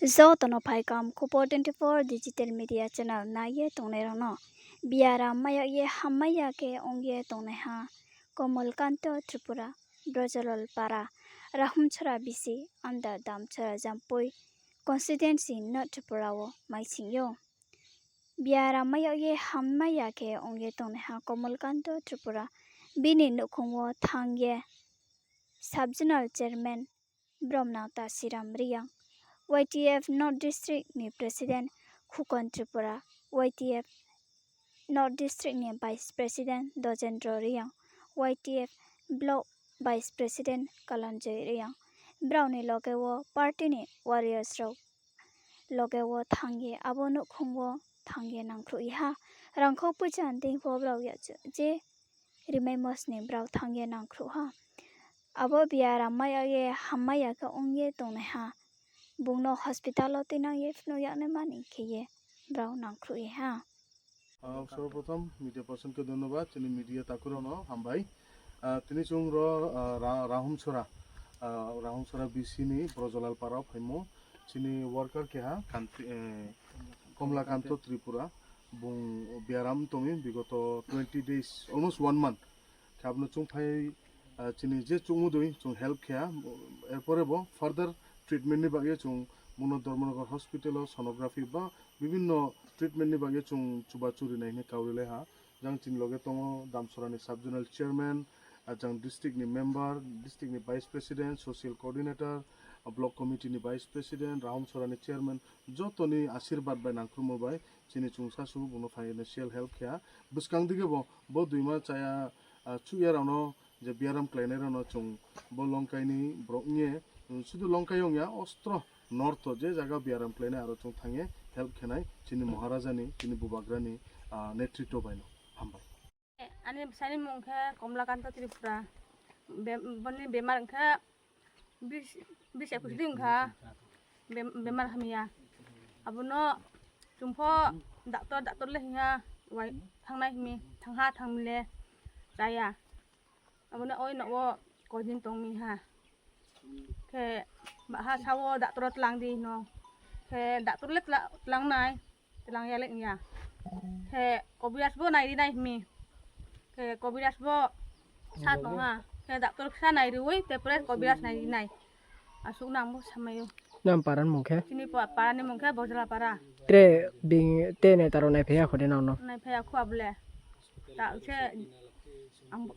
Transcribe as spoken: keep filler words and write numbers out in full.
Joto no phaikam Khupor twenty four digital media channel nai ye tongnai rao no. Biaram mai yag ye hammai ya khe ong ye tongnaiha Komolkanto Tripura, Brojolal Para, Rahumchhara B C under Damchara Jampui constituency North Tripura wo maising ou. Biaram mai yag ye hammai ya khe ong ye tongnaiha Komolkanto Tripura bini nouhkhong wo thanng ye sub-zonal chairman Bromnang Tasiram Reang, Y T F North District ni president Khukon Tripura, Y T F North District ni vice president Dojendro Reang, Y T F block vice president Kalanjoy Reang, brao ni loge wo party ni warriors rao loge wo thanng ye abo nouhkhong wo thanng ye nangkhruh ye ha. Rangkhou poicha ni deing pho brao ya je rimaimo sning brao thanng ye nangkhruh ha. Abo biaram mai yag ye hammai ya khe ong ye tongnaiha bung no hospital wo tuinang ye phnuh yagnaima ni khe ye brao nangkhruh ye ha. Sorboprothom media person khe dhonyobad, chini media takhu rao no hambai. Tini chung ro Rahumchhara, Rahumchhara B C ni Brojolal Para wo phaimo, chini worker keha Komlakanto Tripura, bung biaram tong mi bigoto twenty days, almost one month. Khe abo no chung phai, chini je chung mudoi chung help khe ha, erpore bo further treatment ni bagoi chung bung no Dharmanagar hospital wo sonography ba bibhinno treatment ni bagoi chung chuba churi nai hing ye kau rilai ha. Jang chini loge tongo Damchara ni sub-zonal chairman, jang district ni member, district ni vice president, social coordinator, block committee ni vice president, Rahumchhara ni chairman, joto ni asirbad bai nangkhruhmo bai chini chung sasu bung no financial help khe ha. Bwskang dige bo, bo duima chaya, chuh ya rao no, je biaram kláinai rao no chung bo Longkai ni brouh ong ye, sudu Longkai ong ya, ostro North wo je zaga biaram kláinai aro chung thanng ye help khe nai chini Maharaja ni, chini Bubagra ni netritwo bai no. Hambai. Ani bsa ni mung khe Komlakanto Tripura. Bo ni bemar ong khe bis ekush din kha, bemar hamya. Abo no chung pho doctor, doctor le hing ha, wai thanngnai hing mi, thanng ha thanng mi le chaya. Abo no oi no wo koi din tong mi ha. Khe baha sa wo doctor wo tlang di no. Khe doctor le tla-, tlang nai, tlang ya le ong ya. Khe Kobiraj bo nai ri nai hing mi. Khe Kobiraj bo sa tong ha. Khe doctor khe sa nai ri oi, te pore Kobiraj nai ri nai. Asuh nang bo samai ou. Nang para ni mung khe? Chini pa-, para ni mung khe Bojla Para. Tre bini te neta rao naiphai ya kho de nang no? Naiphai ya kho abo le. Ta se ang bo